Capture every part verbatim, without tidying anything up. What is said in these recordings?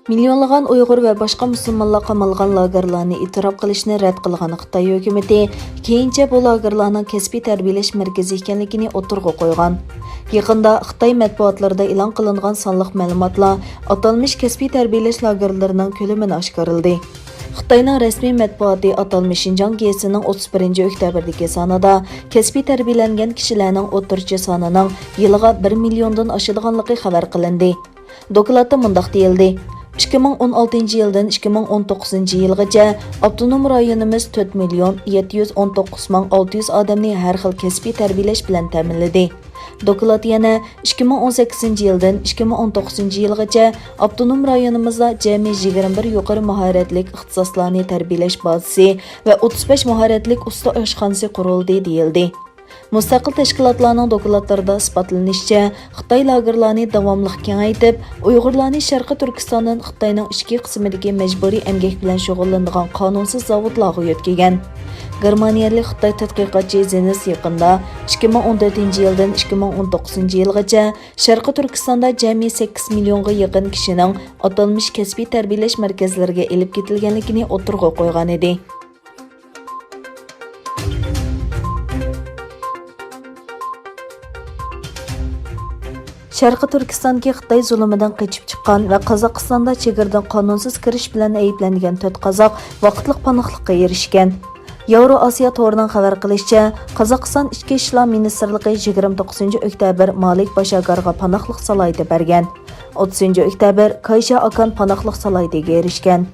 مىليونلىغان ئۇيغۇر ۋە باشقا مۇسۇلمانلار قامالغان لاگېرلارنى ئېتىراپ قىلىشنى رەت قىلغان خىتاي ھۆكۈمىتى كېيىنچە بۇ لاگېرلارنىڭ كەسپىي تەربىيەلەش مەركىزى ئىكەنلىكىنى ئوتتۇرىغا قويغان. يېقىندا خىتاي مەتبۇئاتلىرىدا ئېلان قىلىنغان سانلىق مەلۇماتلار ئاتالمىش كەسپىي تەربىيەلەش لاگېرلىرىنىڭ كۆلىمىنى ئاشكارىلىدى. خىتاينىڭ رەسمىي مەتبۇئاتى ئاتالمىش شىنجاڭ گېزىتىنىڭ ئوتتۇز بىرىنچى ئۆكتەبىردىكى سانىدا كەسپىي تەربىيەلەنگەن كىشىلەرنىڭ ئوتتۇرىچە سانىنىڭ يىلىغا بىر مىليوندىن ئاشىدىغانلىقى خەۋەر قىلىندى. دوكلاتتا مۇنداق دېيىلدى: ئىككى مىڭ ئون ئالتىنچى يىلدىن ئىككى مىڭ ئون توققۇزىنچى يىلغىچە ئاپتونوم رايونىمىز تۆت مىليون يەتتە يۈز ئون توققۇز مىڭ ئالتە يۈز ئادەمنى ھەر خىل كەسپىي تەربىيەلەش بىلەن تەمىنلىدى. دوكلات يەنە ئىككى مىڭ ئون سەككىزىنچى يىلدىن ئىككى مىڭ ئون توققۇزىنچى يىلغىچە ئاپتونوم رايونىمىزدا جەمئىي يىگىرمە بىر يۇقىرى ماھارەتلىك ئىختىساسلارنى تەربىيەلەش بازىسى ۋە ئوتتۇز بەش ماھارەتلىك ئۇستا ئاشخانىسى قۇرۇلدى، دېيىلدى. مۇستەقىل تەشكىلاتلارنىڭ دوكلاتلىرىدا ئىسپاتلىنىشىچە، خىتاي لاگېرلارنى داۋاملىق كېڭەيتىپ، ئۇيغۇرلارنى شەرقىي تۈركىستاندىن خىتاينىڭ ئىچكى قىسمىدىكى مەجبۇرىي ئەمگەك بىلەن شۇغۇللىنىدىغان قانۇنسىز زاۋۇتلارغا يۆتكىگەن. گېرمانىيەلىك خىتاي تەتقىقاتچى زېنس يېقىندا ئىككى مىڭ ئون تۆتىنچى يىلدىن ئىككى مىڭ ئون توققۇزىنچى يىلغىچە شەرقىي تۈركىستاندا جەمئىي سەككىز مىليونغا يېقىن كىشىنىڭ ئاتالمىش كەسپىي تەربىيەلەش مەركەزلىرىگە ئېلىپ كېتىلگەنلىكىنى ئوتتۇرىغا قويغانىدى. شەرقىي تۈركىستاندىكى خىتاي زۇلۇمىدىن قېچىپ چىققان ۋە قازاقىستاندا چېگرىدىن قانۇنسىز كىرىش بىلەن ئەيىبلەنگەن تۆت قازاق ۋاقىتلىق پاناھلىققا ئېرىشكەن. ياۋرو ئاسىيا تورىنىڭ خەۋەر قىلىشىچە، قازاقىستان ئىچكى ئىشلار مىنىستىرلىقى يىگىرمە توققۇزىنچى ئۆكتەبىر مالىك باشاگارغا پاناھلىق سالاھىيىتى بەرگەن. ئوتتۇزىنچى ئۆكتەبىر كايشا ئاكان پاناھلىق سالاھىيىتىگە ئېرىشكەن.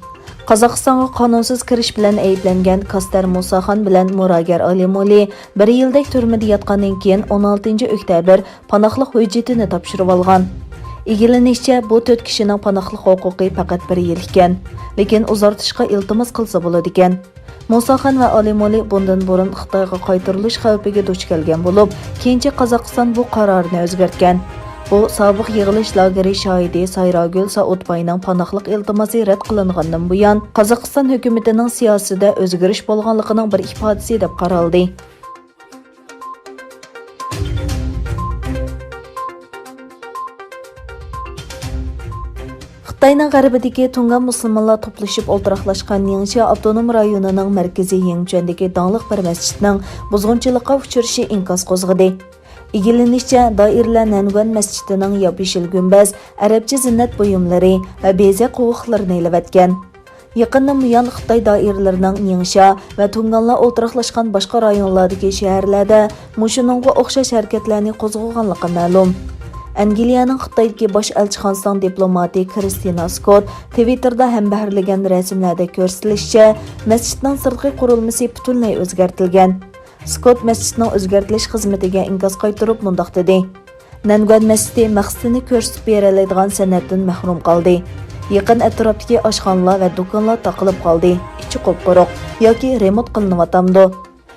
قازاقىستانغا قانۇنسىز كىرىش بىلەن ئەيىبلەنگەن كاستەر مۇساخان بىلەن مۇراگەر ئالىمولى بىر يىلدەك تۈرمىدە ياتقاندىن كېيىن، ئون ئالتىنچى ئۆكتەبىر پاناھلىق ھۆججىتىنى تاپشۇرۇۋالغان. ئىگىلىنىشىچە، بۇ تۆت كىشىنىڭ پاناھلىق ھوقۇقى پەقەت بىر يىل ئىكەن، لېكىن ئۇزارتىشقا ئىلتىماس قىلسا بولىدىكەن. مۇساخان ۋە ئالىمولى بۇندىن بۇرۇن خىتايغا قايتۇرۇلۇش خەۋپىگە دۇچ كەلگەن بولۇپ، كېيىنچە قازاقىستان بۇ قارارنى ئۆزگەرتكەن. بۇ سابىق يىغىلىش لاگېرى شاھىدى سايراگۈل سائۇتباينىڭ پاناھلىق ئىلتىماسى رەت قىلىنغاندىن بۇيان، قازاقىستان ھۆكۈمىتىنىڭ سىياسىتىدە ئۆزگىرىش بولغانلىقىنىڭ بىر ئىپادىسى دەپ قارالدى. خىتاينىڭ غەربىدىكى تۇڭگان مۇسۇلمانلار توپلىشىپ ئولتۇراقلاشقان نىڭشيا ئاپتونوم رايونىنىڭ مەركىزى يىڭچۈەندىكى داڭلىق بىر مەسچىتنىڭ بۇزغۇنچىلىققا ئۇچرىشى ئىنكاس قوزغىدى. ئىگىلىنىشىچە، دائىرىلەر نەنگۇەن مەسچىتىنىڭ ياپيېشىل گۈمبەز، ئەرەبچە زىننەت بۇيۇملىرى ۋە بېزەك قوۋۇقلىرىنى ئېلىۋەتكەن. يېقىندىن بۇيان خىتاي دائىرىلىرىنىڭ نىڭشيا ۋە تۇڭگانلار ئولتۇراقلاشقان باشقا رايونلاردىكى شەھەرلەردە مۇشۇنىڭغا ئوخشاش ھەرىكەتلەرنى قوزغىغانلىقى مەلۇم. ئەنگلىيەنىڭ خىتايدىكى باش ئەلچىخانىسىنىڭ دىپلوماتى كرىستىنا سكوت تىۋىتتېردا ھەمبەھىرلىگەن رەسىملەردە كۆرسىتىلىشىچە، مەسچىتنىڭ سىرتقى قۇرۇلمىسى پۈتۈنلەي ئۆزگەرتىلگەن. سكوت مەسچىتنىڭ ئۆزگەرتىلىش خىزمىتىگە ئىنكاس قايتۇرۇپ مۇنداق دېدى: نەنگۇەن مەسچىتى مەقسىتىنى كۆرسىتىپ بېرەلەيدىغان سەنئەتتىن مەھرۇم قالدى. يېقىن ئەتراپتىكى ئاشخانىلار ۋە دۇكانلار تاقىلىپ قالدى، ئىچى قۇپقۇرۇق ياكى رېمونت قىلىنىۋاتامدۇ؟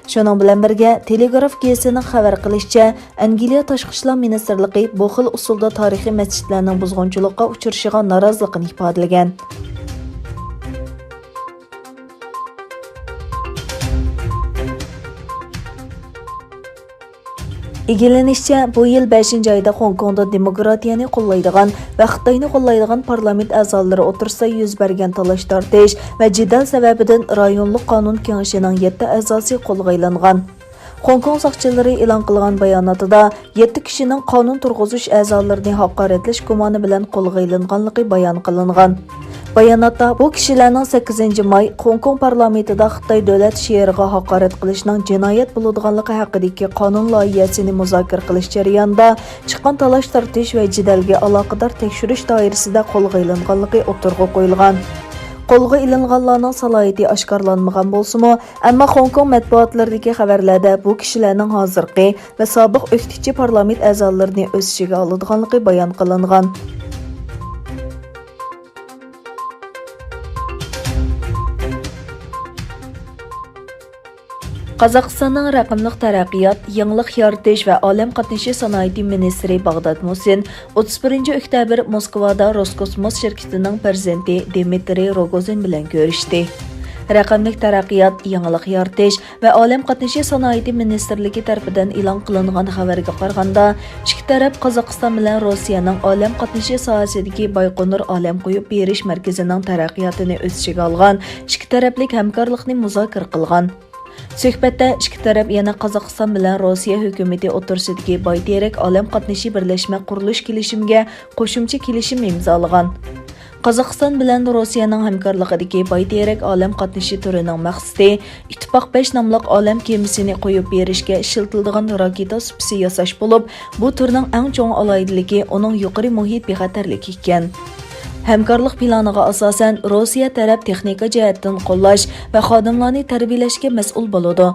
شۇنىڭ بىلەن بىرگە، تېلېگراف گېزىتىنىڭ خەۋەر قىلىشىچە، ئەنگلىيە تاشقى ئىشلار مىنىستىرلىقى بۇ خىل ئۇسۇلدا تارىخىي مەسچىتلەرنىڭ بۇزغۇنچىلىققا ئۇچرىشىغا نارازىلىقىنى ئىپادىلىگەن. ئىگىلىنىشىچە، بۇ يىل بەشىنچى ئايدا خوڭكوڭدا دېموكراتىيەنى قوللايدىغان ۋە خىتاينى قوللايدىغان پارلامېنت ئەزالىرى ئوتتۇرىسىدا يۈز بەرگەن تالاش-تارتىش ۋە جېدەل سەۋەبىدىن رايونلۇق قانۇن كېڭىشىنىڭ يەتتە ئەزاسى قولغا ئېلىنغان. خوڭكوڭ ساقچىلىرى ئېلان قىلغان باياناتىدا، يەتتە كىشىنىڭ قانۇن تۇرغۇزۇش ئەزالىرىنى ھاقارەتلەش گۇمانى بىلەن قولغا ئېلىنغانلىقى بايان قىلىنغان. باياناتتا بۇ كىشىلەرنىڭ سەككىزىنچى ماي خوڭكوڭ پارلامېنتىدا خىتاي دۆلەت شېئىرىغا ھاقارەت قىلىشنىڭ جىنايەت بولىدىغانلىقى ھەققىدىكى قانۇن لايىھەسىنى مۇزاكىرە قىلىش جەريانىدا چىققان تالاش-تارتىش ۋە جېدەلگە ئالاقىدار تەكشۈرۈش دائىرىسىدە قولغا ئېلىنغانلىقى ئوتتۇرىغا قويۇلغان. قولغا ئېلىنغانلارنىڭ سالاھىيىتى ئاشكارىلانمىغان بولسىمۇ، ئەمما خوڭكوڭ مەتبۇئاتلىرىدىكى خەۋەرلەردە بۇ كىشىلەرنىڭ ھازىرقى ۋە سابىق ئۆكتىچى پارلامېنت ئەزالىرىنى ئۆز ئىچىگە ئالىدىغانلىقى بايان قىلىنغان. قازاقىستاننىڭ رەقەملىك تەرەققىيات، يېڭىلىق يارىتىش ۋە ئالەم قاتنىشى سانائىتى مىنىستىرى باغدات مۇسىن ئوتتۇز بىرىنچى ئۆكتەبىر موسكۋادا روسكوسموس شىركىتىنىڭ پىرېزىدېنتى دىمىترىي روگوزىن بىلەن كۆرۈشتى. رەقەملىك تەرەققىيات، يېڭىلىق يارىتىش ۋە ئالەم قاتنىشى سانائىتى مىنىستىرلىكى تەرىپىدىن ئېلان قىلىنغان خەۋەرگە قارىغاندا، ئىككى تەرەپ قازاقىستان بىلەن روسىيەنىڭ ئالەم قاتنىشى ساھەسىدىكى بايقونۇر ئالەم قويۇپ بېرىش مەركىزىنىڭ تەرەققىياتىنى ئۆز ئىچىگە ئالغان ئىككى تەرەپلىك ھەمكارلىقنى مۇزاكىرە قىلغان. سۆھبەتتە ئىككى تەرەپ يەنە قازاقىستان بىلەن روسىيە ھۆكۈمىتى ئوتتۇرىسىدىكى بايتېرەك ئالەم قاتنىشى بىرلەشمە قۇرۇلۇش كېلىشىمىگە قوشۇمچە كېلىشىم ئىمزالىغان. قازاقىستان بىلەن روسىيەنىڭ ھەمكارلىقىدىكى بايتېرەك ئالەم قاتنىشى تۈرىنىڭ مەقسىتى ئىتتىپاق بەش ناملىق ئالەم كېمىسىنى قويۇپ بېرىشكە ئىشلىتىلىدىغان راكېتا سۇپىسى ياساش بولۇپ، بۇ تۈرنىڭ ئەڭ چوڭ ئالاھىدىلىكى ئۇنىڭ يۇقىرى مۇھىت بىخەتەرلىكى ئىكەن. ھەمكارلىق پىلانىغا ئاساسەن، روسىيە تەرەپ تېخنىكا جەھەتتىن قوللاش ۋە خادىملارنى تەربىيەلەشكە مەسئۇل بولىدۇ.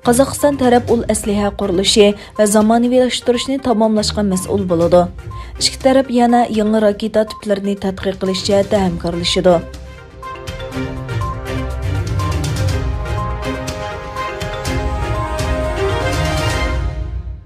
قازاقىستان تەرەپ ئۇل ئەسلىھە قۇرۇلۇشى ۋە زامانىۋىلاشتۇرۇشنى تاماملاشقا مەسئۇل بولىدۇ. ئىككى تەرەپ يەنە يېڭى راكېتا تىپلىرىنى تەتقىق قىلىش جەھەتتە ھەمكارلىشىدۇ.